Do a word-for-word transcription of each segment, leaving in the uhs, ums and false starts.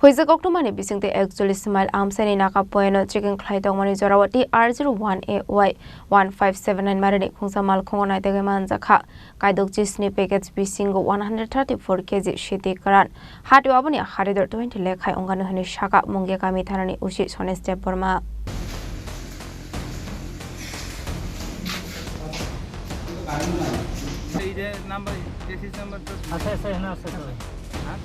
Huijak koktwmani bisingtwi ekchollish mile amchaini naka poyano checking khlai tongmani jorao T R zero one A Y one five seven nine marini khungsa malkhungo naitugwi manjakha. Kaidok chisni package bisingo one hundred thirty-four K G siti kwran. Hatio aboni haridor twenty lekhai wngkha hwnwi sakha Mungia kami thanani O C Sonesh Debbarma. এই যে number, chassis number তো আছে, আছে, এখানে আছে তো। হ্যাঁ?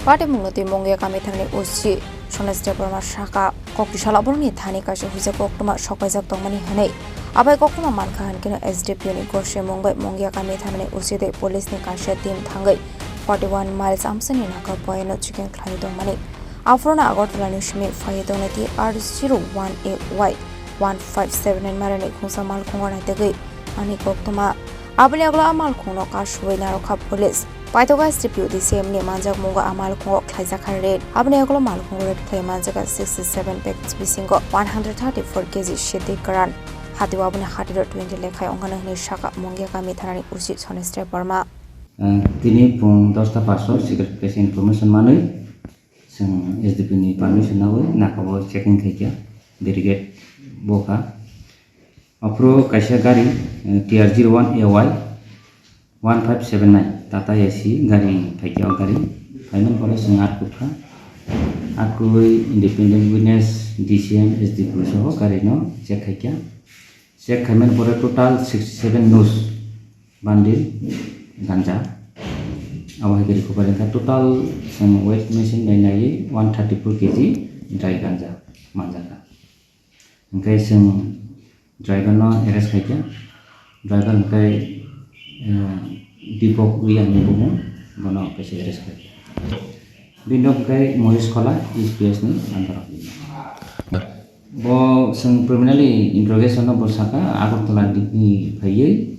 Patimungno twi Mungia kami thanani O C Sonesh Debbarma sakha, kok tisalo borokni thani kaisa huijak koktwma sokpaijak tongmani hwnwi. Abai koktwma mankha hwnkhe S D P O ni gosemung bai Mungia kami thanani O C tei police ni kaisa team thangwi forty one miles amchaini naka poyano checking khlaiwi tongmani. Aphuru no Agartala ni simi phaiwi tongnai T R zero one A Y one five seven nine marini khungsa malkhungo naitugwi ani koktwma. Aboni ulo a malkhungno kasui narwkha police. Paitoka S D P O D C M ni manjakmungo a malkhungo khlaijakha raid. Aboni ulo malkhungo raid khlai manjakha sixty seven package bisingo one hundred thirty-four K G siti kwran. Hatio aboni haridor twenty lekhai wngkha hwnwi sakha Mungia kami thanani O C Sonesh Debbarma. Ah, tini pung dosta paso secret case information manwi chwng S D P ni permission nawi nakabo checking khaikha, dergate bokha. Aphuru kaisa gari, eh, T R zero one A Y one five seven nine Tata A C gari phaikha, o gari phaimani pore chwng arkukha. Arkuwi independent witness, D C M, S D P O soho gari no check khaikha. Check khaimani pore total sixty seven nus bundle ganja. Abo hai khe recovery wngkha. Total chwng weight machine bai naiwi one thirty four K G dry ganja manjakha. Hwnkhe chwng driver no arrest khaikha. Driver hwnkhe, eh, Dipok Riya hinwi bumung, bono kaisa arrest khaikha. Bini nok hwnkhe Mohesh Khola, E C P S ni under o. Bo chwng preliminary interrogation no bo sakha Agartala ni phaiwi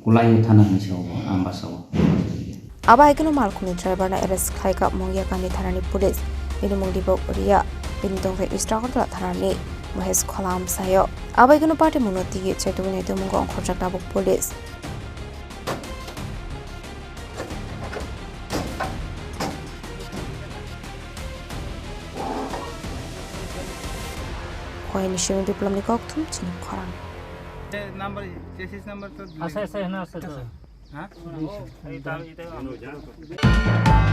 Kulai thana hinwi sao bo, Ambasa o. Abo hai kheno malkhungni driver no arrest khlaikha Mungia kami thanani police. Bini mung Dipok Riya, bini tongthai East Agartala thanani Mohesh Khola amsaio. Abo hai kheno patimungno tigi chetugwi naitukmungo ongkhorjak tabuk police. Khoini simi Biplomni kokthum chini khorang. A, number, chassis number তো আছে, আছে, এখানে আছে তো। হ্যাঁ? এই তার, এটা আমার।